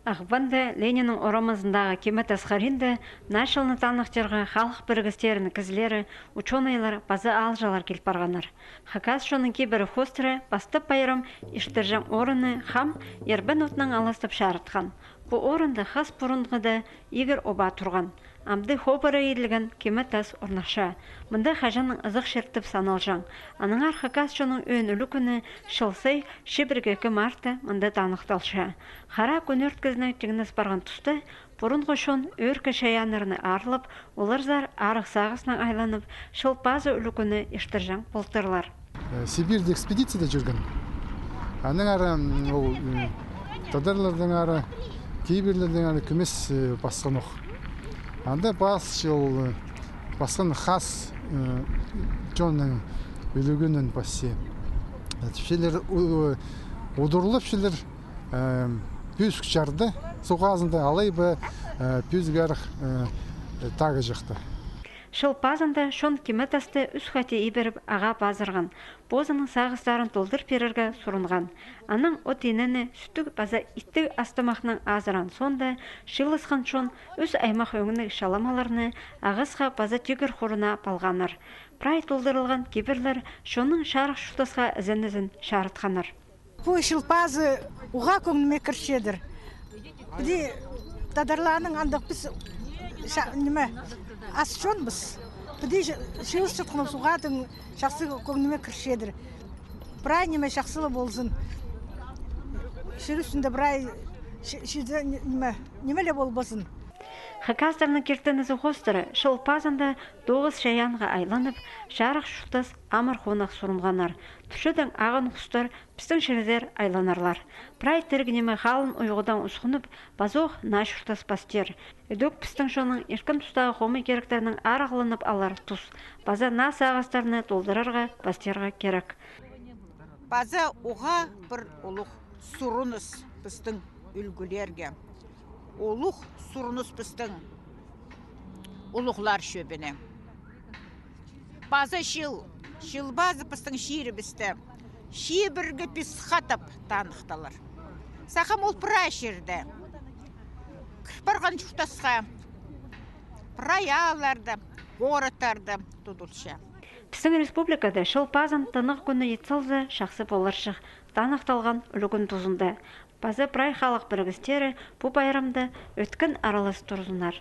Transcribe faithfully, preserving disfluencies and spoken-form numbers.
Ағбанда Лениннің орамазындағы Киме тас хыринда наа чылны таныхтирға халых пірігістерінің кізілері, учёныйлар паза аалҷылар кил парғаннар. Хакас чонның кибірі хоостыра пастап пайрам иртірҷең орынны хам Ербен отнаң аластап чарытхан. Пу орында хас пурунғыда игір оба турған. Амды хобыра иділген Киме тас орнахча. Мында хаҷаннаң ызых чир тіп саналҷаң. Аннаңар хакас чонның ӧӧн ӱлӱкӱні чыл сай чибіргі ікі мартта мында таныхталча. Хара кӱнӧрткізіне тиңнес парған туста пурунғы чон ӧӧркі чайааннарны аарлап, оларзар арығ сағыснаң айланып, Чыл пазы ӱлӱкӱні иртірҷең полтырлар. Э, Сибирьде экспедицияда чӧрген. Аннаңар, м, ол, м, тадарларнаң ары, кибірлернең ары кӧмес, э, пасханох. Анда пас чыл, э, пасхан хас, э, чонның ӱлӱкӱнін пасча. Э, тіпчелер, у-, удурлапчалар, э, пӧзік чарда суғ хазында, алай ба, э, пӧзік арығ, э, тағ чахта. Чыл пазында чон Киме тасты ӱс хати ибіріп ағаа пазырған, позының сағыстарын толдыр пирерге сурынған. Анаң от инені сӱттіг паза иттіг ас-тамахнаң азырған соонда, чыылысхан чон ӱс аймах ӧңніг чаламаларны ағасха паза тигір хурына палғаннар. Прай толдырылған кибірлер чонның чарых чуртасха ізенізін чарытханнар. Пу Чыл пазы уғаа кӧңніме кірчедір. Піди тадарларның андағ піс ша-, ниме, ас чонбыс. Піди чы-, чыылысчатханыбыс уғаа тың чахсы кӧңніме кірчедір. Прай ниме чахсы ла ползын. Чир ӱстӱнде прай чи-, чиде ни-, ниме, ниме ле полбазын. Хакастарның киртінізі хоостыра Чыл пазында тоғыс чайаанға айланып, чарых чуртас амыр-хоонах сурынғаннар. Турчадаң ағын хустар пістің чирзер айланарлар. Прай тіріг ниме халын уйғудаң усхунып, пазох наа чуртас пастир. Ідӧк пістің чонның ирткен тустағы хомай киректернең арығланып алар тус. Паза наа сағыстарны толдырарға пастирға кирек. Паза уғаа пір улуғ сурыныс пістің ӱлгӱлерге. Улуғ сурыныс пістің улуғлар чӧбіне. Паза чыл, Чыл пазы пістің чирібісте чибіргі пис хатап таныхталар. Сағам ол прай чирде, кір парған чуртасха, прай аалларда, городтарда тудылча. Пістің республикада Чыл пазын тынағ кӱні ит салза, чахсы поларҷых, таныхталған ӱлӱкӱн тузында. Паза прай халых пірігістері пу пайрамда ӧткін аралас турзыннар.